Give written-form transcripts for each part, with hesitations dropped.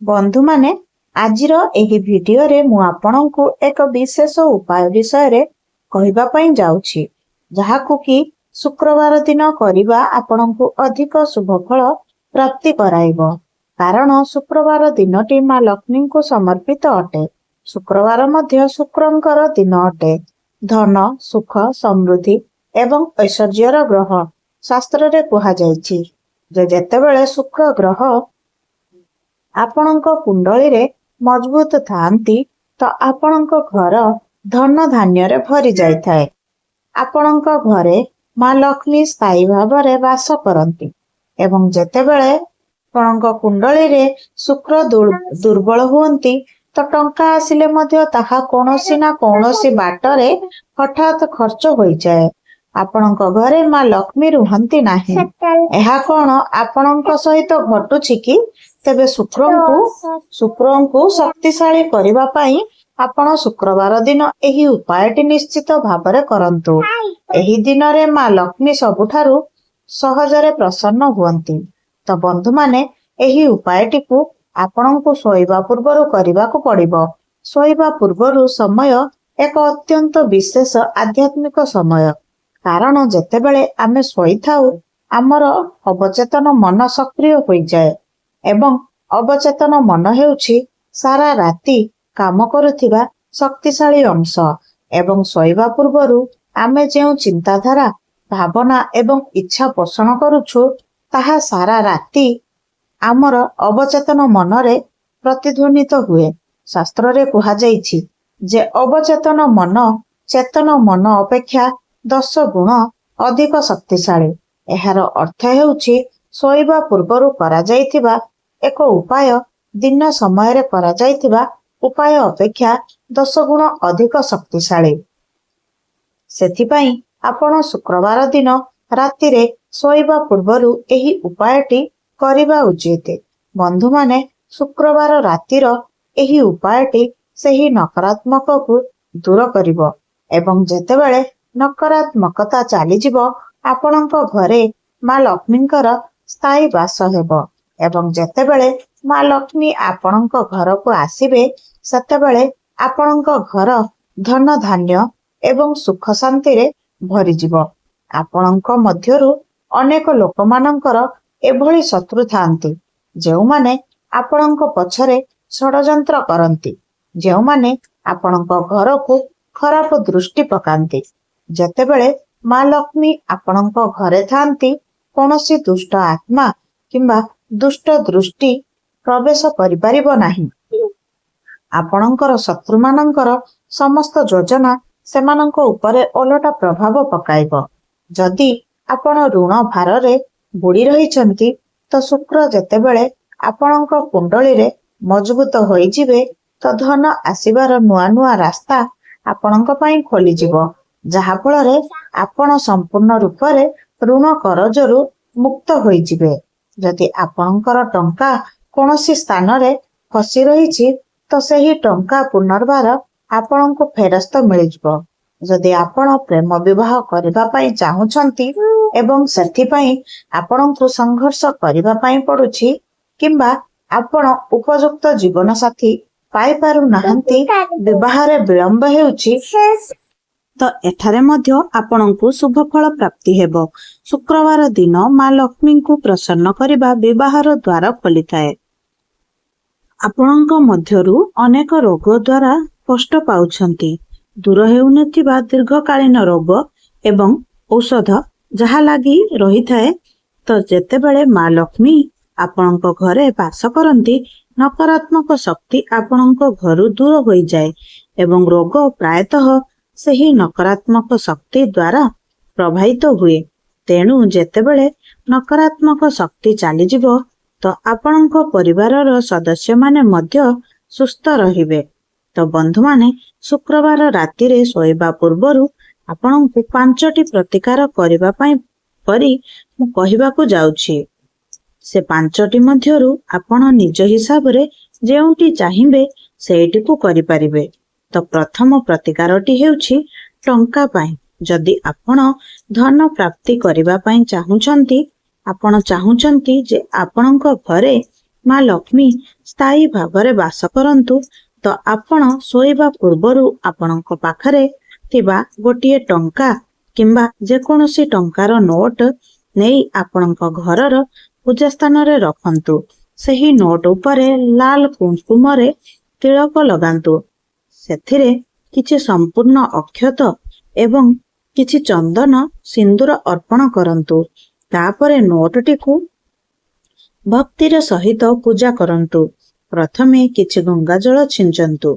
ବନ୍ଧୁମାନେ, ଆଜିର ଏହି ଭିଡିଓରେ ମୁଁ ଆପଣଙ୍କୁ ଏକ ବିଶେଷ ଉପାୟ ବିଷୟରେ କହିବା ପାଇଁ ଯାଉଛି, ଯାହାକୁ କି ଶୁକ୍ରବାର ଦିନ କରିବା ଆପଣଙ୍କୁ ଅଧିକ ଶୁଭ ଫଳ ପ୍ରାପ୍ତି କରାଇବ। କାରଣ ଶୁକ୍ରବାର ଦିନଟି ମା ଲକ୍ଷ୍ମୀଙ୍କୁ ସମର୍ପିତ ଅଟେ। ଶୁକ୍ରବାର ମଧ୍ୟ ଶୁକ୍ରଙ୍କର ଦିନ ଅଟେ। ଧନ, ସୁଖ, ସମୃଦ୍ଧି ଏବଂ ଐଶ୍ୱର୍ଯ୍ୟର ଗ୍ରହ। ଶାସ୍ତ୍ରରେ କୁହାଯାଇଛି ଯେ ଯେତେବେଳେ ଶୁକ୍ର ଗ୍ରହ ଆପଣଙ୍କ କୁଣ୍ଡଳୀରେ ମଜବୁତ ଥାଆନ୍ତି, ତ ଆପଣଙ୍କ ଘର ଧନ ଧାନ୍ୟରେ ଭରି ଯାଇଥାଏ। ଆପଣଙ୍କ ଘରେ ମା ଲକ୍ଷ୍ମୀ ସ୍ଥାୟୀ ଭାବରେ ବାସ କରନ୍ତି ଏବଂ ଯେତେବେଳେ ଆପଣଙ୍କ କୁଣ୍ଡଳୀରେ ଶୁକ୍ର ଦୁର୍ବଳ ହୁଅନ୍ତି, ତ ଟଙ୍କା ଆସିଲେ ମଧ୍ୟ ତାହା କୌଣସି ନା କୌଣସି ବାଟରେ ହଠାତ୍ ଖର୍ଚ୍ଚ ହୋଇଯାଏ। ଆପଣଙ୍କ ଘରେ ମା ଲକ୍ଷ୍ମୀ ରୁହନ୍ତି ନାହିଁ। ଏହା କଣ ଆପଣଙ୍କ ସହିତ ଘଟୁଛି କି? ତେବେ ଶୁକ୍ରଙ୍କୁ ଶକ୍ତିଶାଳୀ କରିବା ପାଇଁ ଆପଣ ଶୁକ୍ରବାର ଦିନ ଏହି ଉପାୟଟି ନିଶ୍ଚିତ ଭାବରେ କରନ୍ତୁ। ଏହି ଦିନରେ ମା ଲକ୍ଷ୍ମୀ ସବୁଠାରୁ ସହଜରେ ପ୍ରସନ୍ନ ହୁଅନ୍ତି। ତ ବନ୍ଧୁମାନେ, ଏହି ଉପାୟଟିକୁ ଆପଣଙ୍କୁ ଶୋଇବା ପୂର୍ବରୁ କରିବାକୁ ପଡିବ। ଶୋଇବା ପୂର୍ବରୁ ସମୟ ଏକ ଅତ୍ୟନ୍ତ ବିଶେଷ ଆଧ୍ୟାତ୍ମିକ ସମୟ, କାରଣ ଯେତେବେଳେ ଆମେ ଶୋଇଥାଉ, ଆମର ଅବଚେତନ ମନ ସକ୍ରିୟ ହୋଇଯାଏ ଏବଂ ଅବଚେତନ ମନ ହେଉଛି ସାରା ରାତି କାମ କରୁଥିବା ଶକ୍ତିଶାଳୀ ଅଂଶ। ଏବଂ ଶୋଇବା ପୂର୍ବରୁ ଆମେ ଯେଉଁ ଚିନ୍ତାଧାରା, ଭାବନା ଏବଂ ଇଚ୍ଛା ପୋଷଣ କରୁଛୁ, ତାହା ସାରା ରାତି ଆମର ଅବଚେତନ ମନରେ ପ୍ରତିଧ୍ୱନିତ ହୁଏ। ଶାସ୍ତ୍ରରେ କୁହାଯାଇଛି ଯେ ଅବଚେତନ ମନ ଚେତନ ମନ ଅପେକ୍ଷା 10 ଗୁଣ ଅଧିକ ଶକ୍ତିଶାଳୀ। ଏହାର ଅର୍ଥ ହେଉଛି, ଶୋଇବା ପୂର୍ବରୁ କରାଯାଇଥିବା ଏକ ଉପାୟ ଦିନ ସମୟରେ କରାଯାଇଥିବା ଉପାୟ ଅପେକ୍ଷା 10 ଗୁଣ ଅଧିକ ଶକ୍ତିଶାଳୀ। ସେଥିପାଇଁ ଆପଣ ଶୁକ୍ରବାର ଦିନ ରାତିରେ ଶୋଇବା ପୂର୍ବରୁ ଏହି ଉପାୟଟି କରିବା ଉଚିତ। ବନ୍ଧୁମାନେ, ଶୁକ୍ରବାର ରାତିର ଏହି ଉପାୟଟି ସେହି ନକାରାତ୍ମକକୁ ଦୂର କରିବ ଏବଂ ଯେତେବେଳେ ନକାରାତ୍ମକତା ଚାଲିଯିବ, ଆପଣଙ୍କ ଘରେ ମା ଲକ୍ଷ୍ମୀଙ୍କର ସ୍ଥାୟୀ ବାସ ହେବ ଏବଂ ଯେତେବେଳେ ମା ଲକ୍ଷ୍ମୀ ଆପଣଙ୍କ ଘରକୁ ଆସିବେ, ସେତେବେଳେ ଆପଣଙ୍କ ଘର ଧନ ଧାନ୍ୟ ଏବଂ ସୁଖ ଶାନ୍ତିରେ ଭରିଯିବ। ଆପଣଙ୍କ ମଧ୍ୟରୁ ଅନେକ ଲୋକମାନଙ୍କର ଏଭଳି ଶତ୍ରୁ ଥାଆନ୍ତି, ଯେଉଁମାନେ ଆପଣଙ୍କ ପଛରେ ଷଡଯନ୍ତ୍ର କରନ୍ତି, ଯେଉଁମାନେ ଆପଣଙ୍କ ଘରକୁ ଖରାପ ଦୃଷ୍ଟି ପକାନ୍ତି। ଯେତେବେଳେ ମା ଲକ୍ଷ୍ମୀ ଆପଣଙ୍କ ଘରେ ଥାଆନ୍ତି, କୌଣସି ଦୁଷ୍ଟ ଆତ୍ମା କିମ୍ବା ଦୁଷ୍ଟ ଦୃଷ୍ଟି ପ୍ରବେଶ କରିପାରିବ ନାହିଁ। ଆପଣଙ୍କର ଶତ୍ରୁମାନଙ୍କର ସମସ୍ତ ଯୋଜନା ସେମାନଙ୍କ ଉପରେ ଓଲଟା ପ୍ରଭାବ ପକାଇବ। ଯଦି ଆପଣ ଋଣ ଭାରରେ ବୁଡି ରହିଛନ୍ତି, ତ ଶୁକ୍ର ଯେତେବେଳେ ଆପଣଙ୍କ କୁଣ୍ଡଳୀରେ ମଜବୁତ ହୋଇଯିବେ, ତ ଧନ ଆସିବାର ନୂଆ ନୂଆ ରାସ୍ତା ଆପଣଙ୍କ ପାଇଁ ଖୋଲିଯିବ, ଯାହା ଫଳରେ ଆପଣ ସମ୍ପୂର୍ଣ୍ଣ ରୂପରେ ଋଣ କରଜରୁ ମୁକ୍ତ ହୋଇଯିବେ। ଯଦି ଆପଣଙ୍କର ଟଙ୍କା କୌଣସି ସ୍ଥାନରେ ଫସି ରହିଛି, ତ ସେହି ଟଙ୍କା ପୁନର୍ବାର ଆପଣଙ୍କୁ ଫେରସ୍ତ ମିଳିଯିବ। ଯଦି ଆପଣ ପ୍ରେମ ବିବାହ କରିବା ପାଇଁ ଚାହୁଁଛନ୍ତି ଏବଂ ସେଥିପାଇଁ ଆପଣଙ୍କୁ ସଂଘର୍ଷ କରିବା ପାଇଁ ପଡୁଛି, କିମ୍ବା ଆପଣ ଉପଯୁକ୍ତ ଜୀବନ ସାଥୀ ପାଇପାରୁନାହାନ୍ତି, ବିବାହରେ ବିଳମ୍ବ ହେଉଛି, ତ ଏଠାରେ ମଧ୍ୟ ଆପଣଙ୍କୁ ଶୁଭ ଫଳ ପ୍ରାପ୍ତି ହେବ। ଶୁକ୍ରବାର ଦିନ ମା ଲକ୍ଷ୍ମୀଙ୍କୁ ପ୍ରସନ୍ନ କରିବା ବିବାହର ଦ୍ୱାର ଖୋଲିଥାଏ। ଆପଣଙ୍କ ମଧ୍ୟରୁ ଅନେକ ରୋଗ ଦ୍ୱାରା କଷ୍ଟ ପାଉଛନ୍ତି। ଦୂର ହେଉନଥିବା ଦୀର୍ଘକାଳୀନ ରୋଗ ଏବଂ ଔଷଧ ଯାହା ଲାଗି ରହିଥାଏ, ତ ଯେତେବେଳେ ମା ଲକ୍ଷ୍ମୀ ଆପଣଙ୍କ ଘରେ ବାସ କରନ୍ତି, ନକାରାତ୍ମକ ଶକ୍ତି ଆପଣଙ୍କ ଘରୁ ଦୂର ହୋଇଯାଏ ଏବଂ ରୋଗ ପ୍ରାୟତଃ ସେହି ନକାରାତ୍ମକ ଶକ୍ତି ଦ୍ୱାରା ପ୍ରଭାବିତ ହୁଏ। ତେଣୁ ଯେତେବେଳେ ନକାରାତ୍ମକ ଶକ୍ତି ଚାଲିଯିବ, ତ ଆପଣଙ୍କ ପରିବାରର ସଦସ୍ୟମାନେ ମଧ୍ୟ ସୁସ୍ଥ ରହିବେ। ତ ବନ୍ଧୁମାନେ, ଶୁକ୍ରବାର ରାତିରେ ଶୋଇବା ପୂର୍ବରୁ ଆପଣଙ୍କୁ ପାଞ୍ଚଟି ପ୍ରତିକାର କରିବା ପାଇଁ କରି ମୁଁ କହିବାକୁ ଯାଉଛି। ସେ ପାଞ୍ଚଟି ମଧ୍ୟରୁ ଆପଣ ନିଜ ହିସାବରେ ଯେଉଁଟି ଚାହିଁବେ, ସେଇଟିକୁ କରିପାରିବେ। ତ ପ୍ରଥମ ପ୍ରତିକାରଟି ହେଉଛି ଟଙ୍କା ପାଇଁ। ଯଦି ଆପଣ ଧନ ପ୍ରାପ୍ତି କରିବା ପାଇଁ ଚାହୁଁଛନ୍ତି, ଆପଣ ଚାହୁଁଛନ୍ତି ଯେ ଆପଣଙ୍କ ଘରେ ମା ଲକ୍ଷ୍ମୀ ସ୍ଥାୟୀ ଭାବରେ ବାସ କରନ୍ତୁ, ତ ଆପଣ ଶୋଇବା ପୂର୍ବରୁ ଆପଣଙ୍କ ପାଖରେ ଥିବା ଗୋଟିଏ ଟଙ୍କା କିମ୍ବା ଯେକୌଣସି ଟଙ୍କାର ନୋଟ ନେଇ ଆପଣଙ୍କ ଘରର ପୂଜା ସ୍ଥାନରେ ରଖନ୍ତୁ। ସେହି ନୋଟ ଉପରେ ଲାଲ କୁଙ୍କୁମରେ ତିଳକ ଲଗାନ୍ତୁ। ସେଥିରେ କିଛି ସମ୍ପୂର୍ଣ୍ଣ ଅକ୍ଷତ ଏବଂ କିଛି ଚନ୍ଦନ ସିନ୍ଦୁର ଅର୍ପଣ କରନ୍ତୁ। ତାପରେ ନୋଟଟିକୁ ଭକ୍ତିର ସହିତ ପୂଜା କରନ୍ତୁ। ପ୍ରଥମେ କିଛି ଗଙ୍ଗାଜଳ ଛିଞ୍ଚନ୍ତୁ,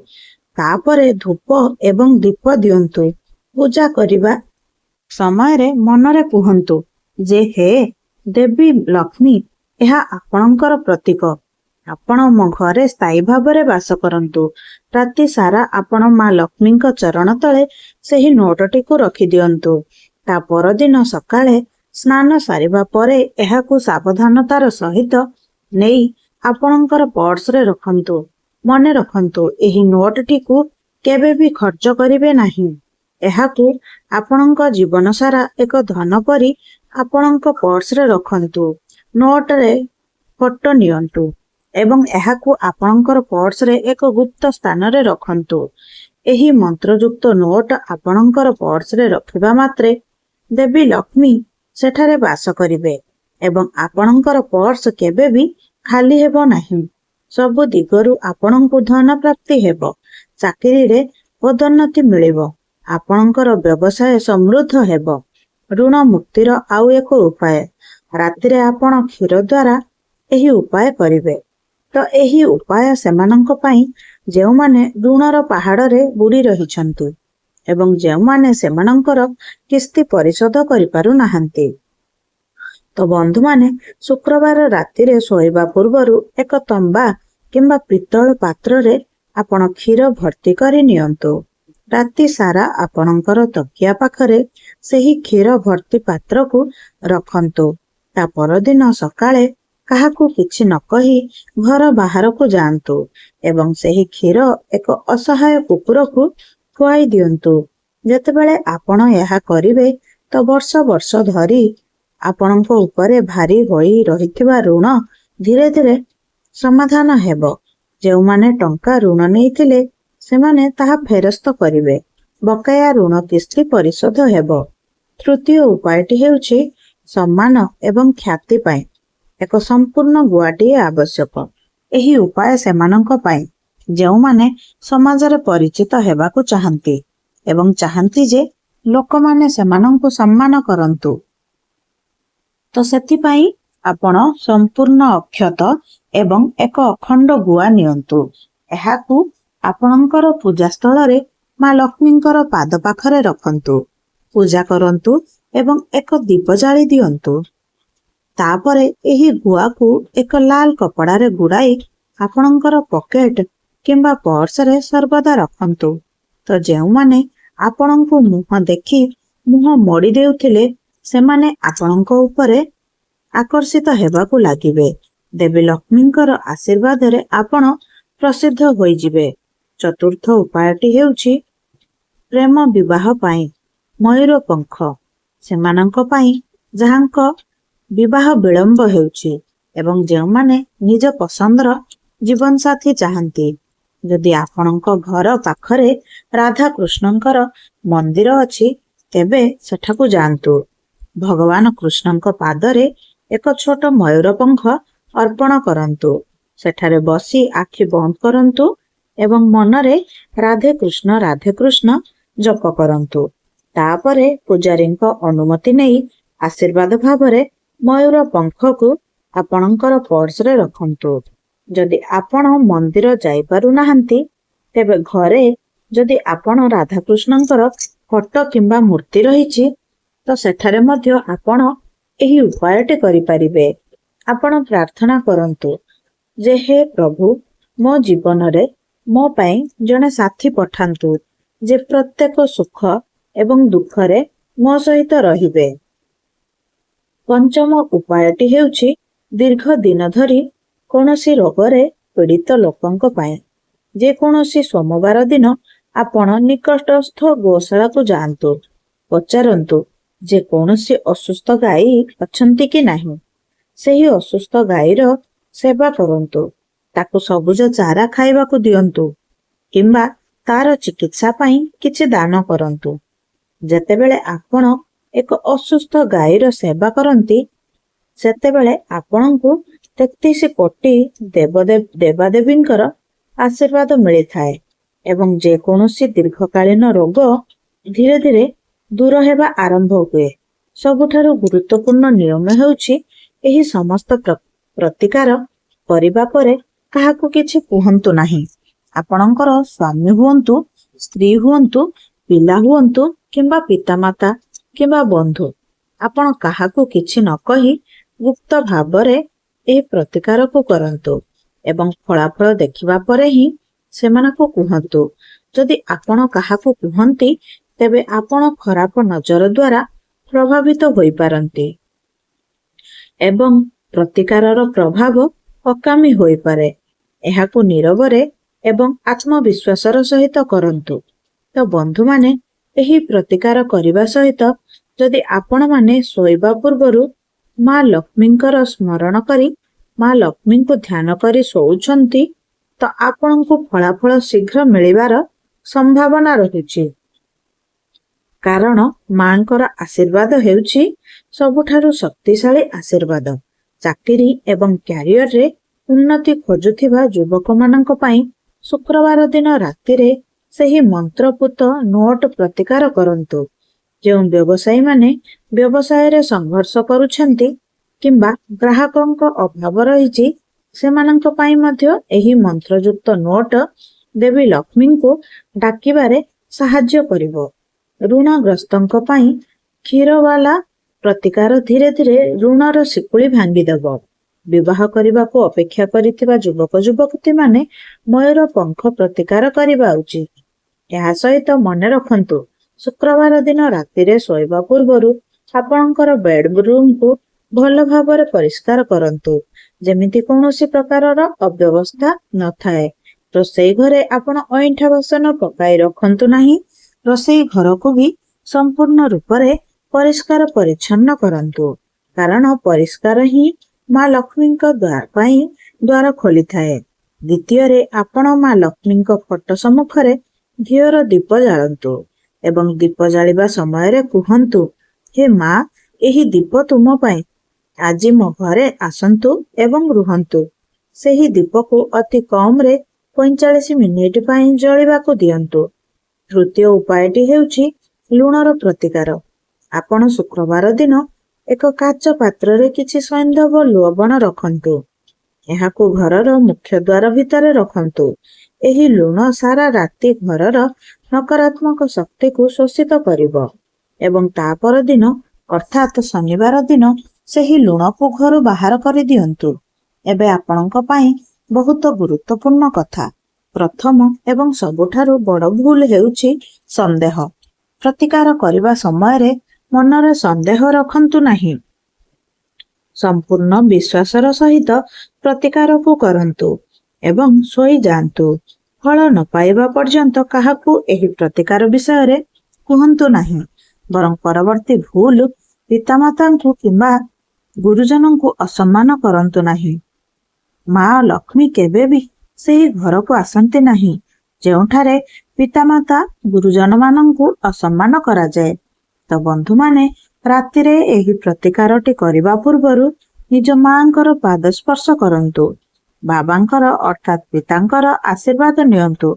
ତାପରେ ଧୂପ ଏବଂ ଦୀପ ଦିଅନ୍ତୁ। ପୂଜା କରିବା ସମୟରେ ମନରେ କୁହନ୍ତୁ ଯେ ହେ ଦେବୀ ଲକ୍ଷ୍ମୀ, ଏହା ଆପଣଙ୍କର ପ୍ରତୀକ, ଆପଣ ମୋ ଘରେ ସ୍ଥାୟୀ ଭାବରେ ବାସ କରନ୍ତୁ। ରାତି ସାରା ଆପଣ ମା ଲକ୍ଷ୍ମୀଙ୍କ ଚରଣ ତଳେ ସେହି ନୋଟଟିକୁ ରଖିଦିଅନ୍ତୁ। ତା ପରଦିନ ସକାଳେ ସ୍ନାନ ସାରିବା ପରେ ଏହାକୁ ସାବଧାନତାର ସହିତ ନେଇ ଆପଣଙ୍କର ପର୍ସରେ ରଖନ୍ତୁ। ମନେ ରଖନ୍ତୁ, ଏହି ନୋଟଟିକୁ କେବେ ବି ଖର୍ଚ୍ଚ କରିବେ ନାହିଁ। ଏହାକୁ ଆପଣଙ୍କ ଜୀବନ ସାରା ଏକ ଧନ ପରି ଆପଣଙ୍କ ପର୍ସରେ ରଖନ୍ତୁ। ନୋଟରେ ଫଟୋ ନିଅନ୍ତୁ ଏବଂ ଏହାକୁ ଆପଣଙ୍କର ପର୍ସରେ ଏକ ଗୁପ୍ତ ସ୍ଥାନରେ ରଖନ୍ତୁ। ଏହି ମନ୍ତ୍ରଯୁକ୍ତ ନୋଟ ଆପଣଙ୍କର ପର୍ସରେ ରଖିବା ମାତ୍ରେ ଦେବୀ ଲକ୍ଷ୍ମୀ ସେଠାରେ ବାସ କରିବେ ଏବଂ ଆପଣଙ୍କର ପର୍ସ କେବେ ବି ଖାଲି ହେବ ନାହିଁ। ସବୁ ଦିଗରୁ ଆପଣଙ୍କୁ ଧନ ପ୍ରାପ୍ତି ହେବ। ଚାକିରିରେ ପଦୋନ୍ନତି ମିଳିବ। ଆପଣଙ୍କର ବ୍ୟବସାୟ ସମୃଦ୍ଧ ହେବ। ଋଣ ମୁକ୍ତିର ଆଉ ଏକ ଉପାୟ, ରାତିରେ ଆପଣ କ୍ଷୀର ଦ୍ୱାରା ଏହି ଉପାୟ କରିବେ। ତ ଏହି ଉପାୟ ସେମାନଙ୍କ ପାଇଁ ଯେଉଁମାନେ ଋଣର ପାହାଡ଼ରେ ବୁଡ଼ି ରହିଛନ୍ତି ଏବଂ ଯେଉଁମାନେ ସେମାନଙ୍କର କିସ୍ତି ପରିଶୋଧ କରିପାରୁନାହାନ୍ତି। ତ ବନ୍ଧୁମାନେ, ଶୁକ୍ରବାର ରାତିରେ ଶୋଇବା ପୂର୍ବରୁ ଏକ ତମ୍ବା କିମ୍ବା ପିତ୍ତଳ ପାତ୍ରରେ ଆପଣ କ୍ଷୀର ଭର୍ତ୍ତି କରି ନିଅନ୍ତୁ। ରାତି ସାରା ଆପଣଙ୍କର ତକିଆ ପାଖରେ ସେହି କ୍ଷୀର ଭର୍ତ୍ତି ପାତ୍ରକୁ ରଖନ୍ତୁ। ତା ପରଦିନ ସକାଳେ କାହାକୁ କିଛି ନ କହି ଘର ବାହାରକୁ ଯାଆନ୍ତୁ ଏବଂ ସେହି କ୍ଷୀର ଏକ ଅସହାୟ କୁକୁରକୁ ଖୁଆଇ ଦିଅନ୍ତୁ। ଯେତେବେଳେ ଆପଣ ଏହା କରିବେ, ତ ବର୍ଷ ବର୍ଷ ଧରି ଆପଣଙ୍କ ଉପରେ ଭାରି ହୋଇ ରହିଥିବା ଋଣ ଧୀରେ ଧୀରେ ସମାଧାନ ହେବ। ଯେଉଁମାନେ ଟଙ୍କା ଋଣ ନେଇଥିଲେ ସେମାନେ ତାହା ଫେରସ୍ତ କରିବେ। ବକେୟା ଋଣ କିସ୍ତି ପରିଶୋଧ ହେବ। ତୃତୀୟ ଉପାୟଟି ହେଉଛି ସମ୍ମାନ ଏବଂ ଖ୍ୟାତି ପାଇଁ ଏକ ସମ୍ପୂର୍ଣ୍ଣ ଗୁଆଟିଏ ଆବଶ୍ୟକ। ଏହି ଉପାୟ ସେମାନଙ୍କ ପାଇଁ ଯେଉଁମାନେ ସମାଜରେ ପରିଚିତ ହେବାକୁ ଚାହାନ୍ତି ଏବଂ ଚାହାନ୍ତି ଯେ ଲୋକମାନେ ସେମାନଙ୍କୁ ସମ୍ମାନ କରନ୍ତୁ। ତ ସେଥିପାଇଁ ଆପଣ ସମ୍ପୂର୍ଣ୍ଣ ଅକ୍ଷତ ଏବଂ ଏକ ଅଖଣ୍ଡ ଗୁଆ ନିଅନ୍ତୁ। ଏହାକୁ ଆପଣଙ୍କର ପୂଜା ସ୍ଥଳରେ ମା ଲକ୍ଷ୍ମୀଙ୍କର ପାଦ ପାଖରେ ରଖନ୍ତୁ। ପୂଜା କରନ୍ତୁ ଏବଂ ଏକ ଦୀପ ଜାଳି ଦିଅନ୍ତୁ। ତାପରେ ଏହି ଗୁଆକୁ ଏକ ଲାଲ କପଡ଼ାରେ ଗୁଡ଼ାଇ ଆପଣଙ୍କର ପକେଟ କିମ୍ବା ପର୍ସରେ ସର୍ବଦା ରଖନ୍ତୁ। ତ ଯେଉଁମାନେ ଆପଣଙ୍କୁ ମୁହଁ ଦେଖି ମୁହଁ ମୋଡ଼ି ଦେଉଥିଲେ, ସେମାନେ ଆପଣଙ୍କ ଉପରେ ଆକର୍ଷିତ ହେବାକୁ ଲାଗିବେ। ଦେବୀ ଲକ୍ଷ୍ମୀଙ୍କର ଆଶୀର୍ବାଦରେ ଆପଣ ପ୍ରସିଦ୍ଧ ହୋଇଯିବେ। ଚତୁର୍ଥ ଉପାୟଟି ହେଉଛି ପ୍ରେମ ବିବାହ ପାଇଁ ମୟୂର ପଙ୍ଖ। ସେମାନଙ୍କ ପାଇଁ ଯାହାଙ୍କ ବିବାହ ବିଳମ୍ବ ହେଉଛି ଏବଂ ଯେଉଁମାନେ ନିଜ ପସନ୍ଦର ଜୀବନସାଥୀ ଚାହାନ୍ତି, ଯଦି ଆପଣଙ୍କ ଘର ପାଖରେ ରାଧା କୃଷ୍ଣଙ୍କର ମନ୍ଦିର ଅଛି, ତେବେ ସେଠାକୁ ଯାଆନ୍ତୁ। ଭଗବାନ କୃଷ୍ଣଙ୍କ ପାଦରେ ଏକ ଛୋଟ ମୟୂର ପଙ୍ଖ ଅର୍ପଣ କରନ୍ତୁ। ସେଠାରେ ବସି ଆଖି ବନ୍ଦ କରନ୍ତୁ ଏବଂ ମନରେ ରାଧେ କୃଷ୍ଣ ରାଧେ କୃଷ୍ଣ ଜପ କରନ୍ତୁ। ତାପରେ ପୂଜାରୀଙ୍କ ଅନୁମତି ନେଇ ଆଶୀର୍ବାଦ ଭାବରେ ମୟୂର ପଙ୍ଖକୁ ଆପଣଙ୍କର ପର୍ସରେ ରଖନ୍ତୁ। ଯଦି ଆପଣ ମନ୍ଦିର ଯାଇପାରୁନାହାନ୍ତି, ତେବେ ଘରେ ଯଦି ଆପଣ ରାଧାକୃଷ୍ଣଙ୍କର ଫଟୋ କିମ୍ବା ମୂର୍ତ୍ତି ରହିଛି, ତ ସେଠାରେ ମଧ୍ୟ ଆପଣ ଏହି ଉପାୟଟି କରିପାରିବେ। ଆପଣ ପ୍ରାର୍ଥନା କରନ୍ତୁ ଯେ ହେ ପ୍ରଭୁ, ମୋ ଜୀବନରେ ମୋ ପାଇଁ ଜଣେ ସାଥୀ ପଠାନ୍ତୁ ଯେ ପ୍ରତ୍ୟେକ ସୁଖ ଏବଂ ଦୁଃଖରେ ମୋ ସହିତ ରହିବେ। ପଞ୍ଚମ ଉପାୟଟି ହେଉଛି ଦୀର୍ଘ ଦିନ ଧରି କୌଣସି ରୋଗରେ ପୀଡ଼ିତ ଲୋକଙ୍କ ପାଇଁ। ଯେକୌଣସି ସୋମବାର ଦିନ ଆପଣ ନିକଟସ୍ଥ ଗୋଶାଳାକୁ ଯାଆନ୍ତୁ। ପଚାରନ୍ତୁ ଯେ କୌଣସି ଅସୁସ୍ଥ ଗାଈ ଅଛନ୍ତି କି ନାହିଁ। ସେହି ଅସୁସ୍ଥ ଗାଈର ସେବା କରନ୍ତୁ। ତାକୁ ସବୁଜ ଚାରା ଖାଇବାକୁ ଦିଅନ୍ତୁ କିମ୍ବା ତାର ଚିକିତ୍ସା ପାଇଁ କିଛି ଦାନ କରନ୍ତୁ। ଯେତେବେଳେ ଆପଣ ଏକ ଅସୁସ୍ଥ ଗାଈର ସେବା କରନ୍ତି, ସେତେବେଳେ ଆପଣଙ୍କୁ 33 କୋଟି ଦେବାଦେବୀଙ୍କର ଆଶୀର୍ବାଦ ମିଳିଥାଏ ଏବଂ ଯେକୌଣସି ଦୀର୍ଘକାଳୀନ ରୋଗ ଧୀରେ ଧୀରେ ଦୂର ହେବା ଆରମ୍ଭ ହୁଏ। ସବୁଠାରୁ ଗୁରୁତ୍ୱପୂର୍ଣ୍ଣ ନିୟମ ହେଉଛି, ଏହି ସମସ୍ତ ପ୍ରତିକାର କରିବା ପରେ କାହାକୁ କିଛି କୁହନ୍ତୁ ନାହିଁ। ଆପଣଙ୍କର ସ୍ୱାମୀ ହୁଅନ୍ତୁ, ସ୍ତ୍ରୀ ହୁଅନ୍ତୁ, ପିଲା ହୁଅନ୍ତୁ କିମ୍ବା ପିତାମାତା କିମ୍ବା ବନ୍ଧୁ, ଆପଣ କାହାକୁ କିଛି ନ କହି ଗୁପ୍ତ ଭାବରେ ଏହି ପ୍ରତିକାରକୁ କରନ୍ତୁ ଏବଂ ଫଳାଫଳ ଦେଖିବା ପରେ ହିଁ ସେମାନଙ୍କୁ କୁହନ୍ତୁ। ଯଦି ଆପଣ କାହାକୁ କୁହନ୍ତି, ତେବେ ଆପଣ ଖରାପ ନଜର ଦ୍ୱାରା ପ୍ରଭାବିତ ହୋଇପାରନ୍ତି ଏବଂ ପ୍ରତିକାରର ପ୍ରଭାବ ଅକାମୀ ହୋଇପାରେ। ଏହାକୁ ନୀରବରେ ଏବଂ ଆତ୍ମବିଶ୍ୱାସର ସହିତ କରନ୍ତୁ। ତ ବନ୍ଧୁମାନେ, ଏହି ପ୍ରତିକାର କରିବା ସହିତ ଯଦି ଆପଣମାନେ ଶୋଇବା ପୂର୍ବରୁ ମା ଲକ୍ଷ୍ମୀଙ୍କର ସ୍ମରଣ କରି ମା ଲକ୍ଷ୍ମୀଙ୍କୁ ଧ୍ୟାନ କରି ଶୋଉଛନ୍ତି, ତ ଆପଣଙ୍କୁ ଫଳାଫଳ ଶୀଘ୍ର ମିଳିବାର ସମ୍ଭାବନା ରହିଛି, କାରଣ ମାଙ୍କର ଆଶୀର୍ବାଦ ହେଉଛି ସବୁଠାରୁ ଶକ୍ତିଶାଳୀ ଆଶୀର୍ବାଦ। ଚାକିରି ଏବଂ କ୍ୟାରିୟରରେ ଉନ୍ନତି ଖୋଜୁଥିବା ଯୁବକମାନଙ୍କ ପାଇଁ ଶୁକ୍ରବାର ଦିନ ରାତିରେ ସେହି ମନ୍ତ୍ରପୁତ ନୋଟ ପ୍ରତିକାର କରନ୍ତୁ। ଯେଉଁ ବ୍ୟବସାୟୀମାନେ ବ୍ୟବସାୟରେ ସଂଘର୍ଷ କରୁଛନ୍ତି କିମ୍ବା ଗ୍ରାହକଙ୍କ ଅଭାବ ରହିଛି, ସେମାନଙ୍କ ପାଇଁ ମଧ୍ୟ ଏହି ମନ୍ତ୍ରଯୁକ୍ତ ନୋଟ ଦେବୀ ଲକ୍ଷ୍ମୀଙ୍କୁ ଡାକିବାରେ ସାହାଯ୍ୟ କରିବ। ଋଣଗ୍ରସ୍ତଙ୍କ ପାଇଁ କ୍ଷୀରବାଲା ପ୍ରତିକାର ଧୀରେ ଧୀରେ ଋଣର ଶିକୁଳି ଭାଙ୍ଗିଦେବ। ବିବାହ କରିବାକୁ ଅପେକ୍ଷା କରିଥିବା ଯୁବକ ଯୁବତୀମାନେ ମୟୂର ପଙ୍ଖ ପ୍ରତିକାର କରିବା ଉଚିତ। ଏହା ସହିତ ମନେ ରଖନ୍ତୁ, ଶୁକ୍ରବାର ଦିନ ରାତିରେ ଶୋଇବା ପୂର୍ବରୁ ଆପଣଙ୍କର ବେଡରୁମକୁ ଭଲ ଭାବରେ ପରିଷ୍କାର କରନ୍ତୁ, ଯେମିତି କୌଣସି ପ୍ରକାରର ଅବ୍ୟବସ୍ଥା ନଥାଏ। ରୋଷେଇ ଘରେ ଆପଣ ଅଇଁଠା ବାସନ ପକାଇ ରଖନ୍ତୁ ନାହିଁ। ରୋଷେଇ ଘରକୁ ବି ସମ୍ପୂର୍ଣ୍ଣ ରୂପରେ ପରିଷ୍କାର ପରିଚ୍ଛନ୍ନ କରନ୍ତୁ, କାରଣ ପରିଷ୍କାର ହିଁ ମା ଲକ୍ଷ୍ମୀଙ୍କ ପାଇଁ ଦ୍ୱାର ଖୋଲିଥାଏ। ଦ୍ୱିତୀୟରେ, ଆପଣ ମା ଲକ୍ଷ୍ମୀଙ୍କ ଫଟୋ ସମ୍ମୁଖରେ ଘିଅର ଦୀପ ଜାଳନ୍ତୁ ଏବଂ ଦୀପ ଜାଳିବା ସମୟରେ କୁହନ୍ତୁ, "ହେ ମା, ଏହି ଦୀପ ତୁମ ପାଇଁ। ଆଜି ମୋ ଘରେ ଆସନ୍ତୁ ଏବଂ ରୁହନ୍ତୁ।" ସେହି ଦୀପକୁ ଅତି କମରେ 45 ମିନିଟ ପାଇଁ ଜଳିବାକୁ ଦିଅନ୍ତୁ। ତୃତୀୟ ଉପାୟଟି ହେଉଛି ଲୁଣର ପ୍ରତିକାର। ଆପଣ ଶୁକ୍ରବାର ଦିନ ଏକ କାଚ ପାତ୍ରରେ କିଛି ସୈନ୍ଧବ ଲବଣ ରଖନ୍ତୁ। ଏହାକୁ ଘରର ମୁଖ୍ୟ ଦ୍ୱାର ଭିତରେ ରଖନ୍ତୁ। ଏହି ଲୁଣ ସାରା ରାତି ଘରର ନକାରାତ୍ମକ ଶକ୍ତିକୁ ଶୋଷିତ କରିବ ଏବଂ ତା ପରଦିନ ଅର୍ଥାତ୍ ଶନିବାର ଦିନ ସେହି ଲୁଣକୁ ଘରୁ ବାହାର କରିଦିଅନ୍ତୁ। ଏବେ ଆପଣଙ୍କ ପାଇଁ ବହୁତ ଗୁରୁତ୍ୱପୂର୍ଣ୍ଣ କଥା। ପ୍ରଥମ ଏବଂ ସବୁଠାରୁ ବଡ ଭୁଲ ହେଉଛି ସନ୍ଦେହ। ପ୍ରତିକାର କରିବା ସମୟରେ ମନରେ ସନ୍ଦେହ ରଖନ୍ତୁ ନାହିଁ। ସମ୍ପୂର୍ଣ୍ଣ ବିଶ୍ୱାସର ସହିତ ପ୍ରତିକାରକୁ କରନ୍ତୁ ଏବଂ ଶୋଇଯାଆନ୍ତୁ। ଫଳ ନ ପାଇବା ପର୍ଯ୍ୟନ୍ତ କାହାକୁ ଏହି ପ୍ରତିକାର ବିଷୟରେ କୁହନ୍ତୁ ନାହିଁ। ବରଂ ପରବର୍ତ୍ତୀ ଭୁଲ, ପିତାମାତାଙ୍କୁ କିମ୍ବା ଗୁରୁଜନଙ୍କୁ ଅସମ୍ମାନ କରନ୍ତୁ ନାହିଁ। ମା ଲକ୍ଷ୍ମୀ କେବେ ବି ସେହି ଘରକୁ ଆସନ୍ତି ନାହିଁ ଯେଉଁଠାରେ ପିତାମାତା, ଗୁରୁଜନମାନଙ୍କୁ ଅସମ୍ମାନ କରାଯାଏ। ତ ବନ୍ଧୁମାନେ, ରାତିରେ ଏହି ପ୍ରତିକାରଟି କରିବା ପୂର୍ବରୁ ନିଜ ମାଙ୍କର ପାଦ ସ୍ପର୍ଶ କରନ୍ତୁ। ବାବାଙ୍କର ଅର୍ଥାତ୍ ପିତାଙ୍କର ଆଶୀର୍ବାଦ ନିଅନ୍ତୁ।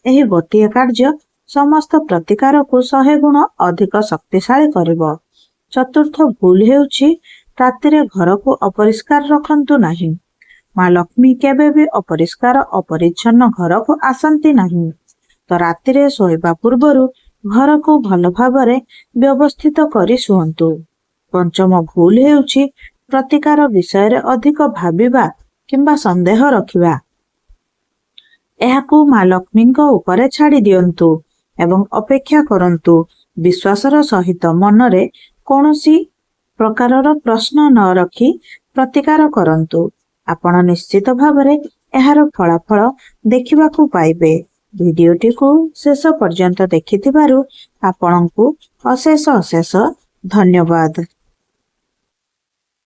ଏହି ଗୋଟିଏ କାର୍ଯ୍ୟ ସମସ୍ତ ପ୍ରତିକାରକୁ 100 ଗୁଣ ଅଧିକ ଶକ୍ତିଶାଳୀ କରିବ। ଚତୁର୍ଥ ଭୁଲ ହେଉଛି ରାତିରେ ଘରକୁ ଅପରିଷ୍କାର ରଖନ୍ତୁ ନାହିଁ। ମା ଲକ୍ଷ୍ମୀ କେବେ ବି ଅପରିଷ୍କାର ଅପରିଚ୍ଛନ୍ନ ଘରକୁ ଆସନ୍ତି ନାହିଁ। ତ ରାତିରେ ଶୋଇବା ପୂର୍ବରୁ ଘରକୁ ଭଲ ଭାବରେ ବ୍ୟବସ୍ଥିତ କରି ଶୁଅନ୍ତୁ। ପଞ୍ଚମ ଭୁଲ ହେଉଛି ପ୍ରତିକାର ବିଷୟରେ ଅଧିକ ଭାବିବା କିମ୍ବା ସନ୍ଦେହ ରଖିବା। ଏହାକୁ ମା ଲକ୍ଷ୍ମୀଙ୍କ ଉପରେ ଛାଡ଼ି ଦିଅନ୍ତୁ ଏବଂ ଅପେକ୍ଷା କରନ୍ତୁ। ବିଶ୍ୱାସର ସହିତ ମନରେ କୌଣସି ପ୍ରକାରର ପ୍ରଶ୍ନ ନ ରଖି ପ୍ରତିକାର କରନ୍ତୁ। ଆପଣ ନିଶ୍ଚିତ ଭାବରେ ଏହାର ଫଳାଫଳ ଦେଖିବାକୁ ପାଇବେ। ଭିଡିଓଟିକୁ ଶେଷ ପର୍ଯ୍ୟନ୍ତ ଦେଖିଥିବାରୁ ଆପଣଙ୍କୁ ଅଶେଷ ଅଶେଷ ଧନ୍ୟବାଦ।